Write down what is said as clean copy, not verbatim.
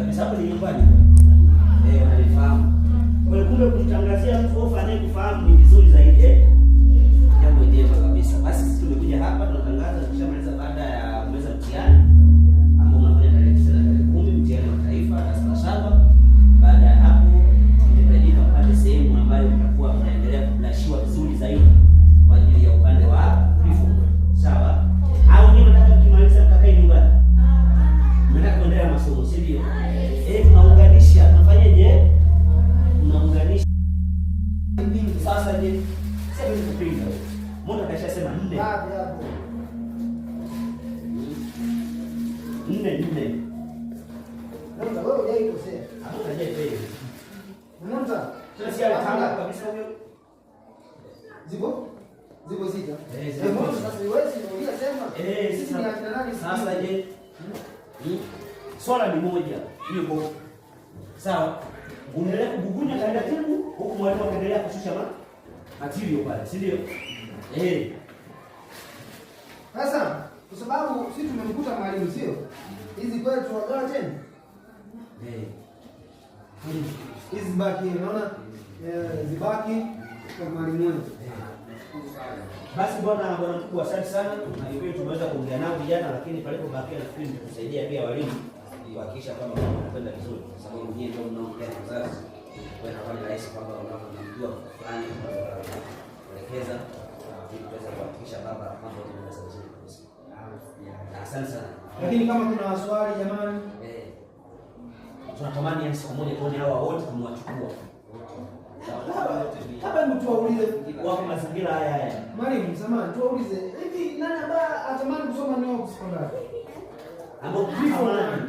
Kabisa hapo ni nyumbani. Eh, wananifahamu. Kwa hiyo kumbe kumtangazia mtu ofa anayekufahamu ni vizuri zaidi eh? Jambo jema kabisa. Basi sisi tumekuja hapa tunatangaza, tukishamaliza baada ya kumaliza mtihani ambao unafanya tarehe 9 na tarehe 10, mtihani wa taifa darasa la saba. Baada ya hapo mtahitajika mpate sehemu ambayo mtakuwa mnaendelea kublashiwa vizuri zaidi kwa ajili ya upande wa preform. Sawa? Au nyinyi mnataka mkimaliza mkakae nyumbani? Mnataka kuendelea na masomo, si ndio? Eh, tunaunganisha. Tunafanyaje? Tunaunganisha. Sasa je, sasa hatuwezi kupinga. Mbona kashasema nne? Ngapi hapo? Nne nne. Nonza, wewe hujaikosea. Hakuna hajafeli. Nonza. Sasa si alitanga kabisa huyo. Zipo? Zipo sita. Eh, zipo. Eh, mbona sasa wewe si uliyesema? Eh, Sisi ni akina nani? Sasa je, swala ni moja, hiyo sawa. Unaendelea kubugunya taratibu huku mwalimu akaendelea kushusha material pale, si ndio? Eh, Sasa kwa sababu sisi tumemkuta mwalimu sio? Hizi kweli tuwagawa tena? Eh. Hizi zibaki, unaona? Eh, zibaki kwa mwalimu wetu. Basi bwana mkuu, asante sana. Na kweli tumeweza kuongea nao vijana, lakini palipobakia nafikiri mtatusaidia pia walimu kuhakikisha kwamba mambo yanakwenda vizuri, kwa sababu nyinyi ndio mnaongea na wazazi. Kwa hiyo inakuwa ni rahisi kwamba unamjua mtu fulani kuelekeza ili kuweza kuhakikisha kwamba mambo yanaenda vizuri kabisa. Asante sana. Lakini kama kuna swali jamani, Eh, tunatamani yani siku moja tuone hawa wote tumewachukua labda hebu tuwaulize wako mazingira haya haya. mwalimu, samahani, tuwaulize hivi nani ambaye atamani kusoma New York Sekondari? Ambao tamani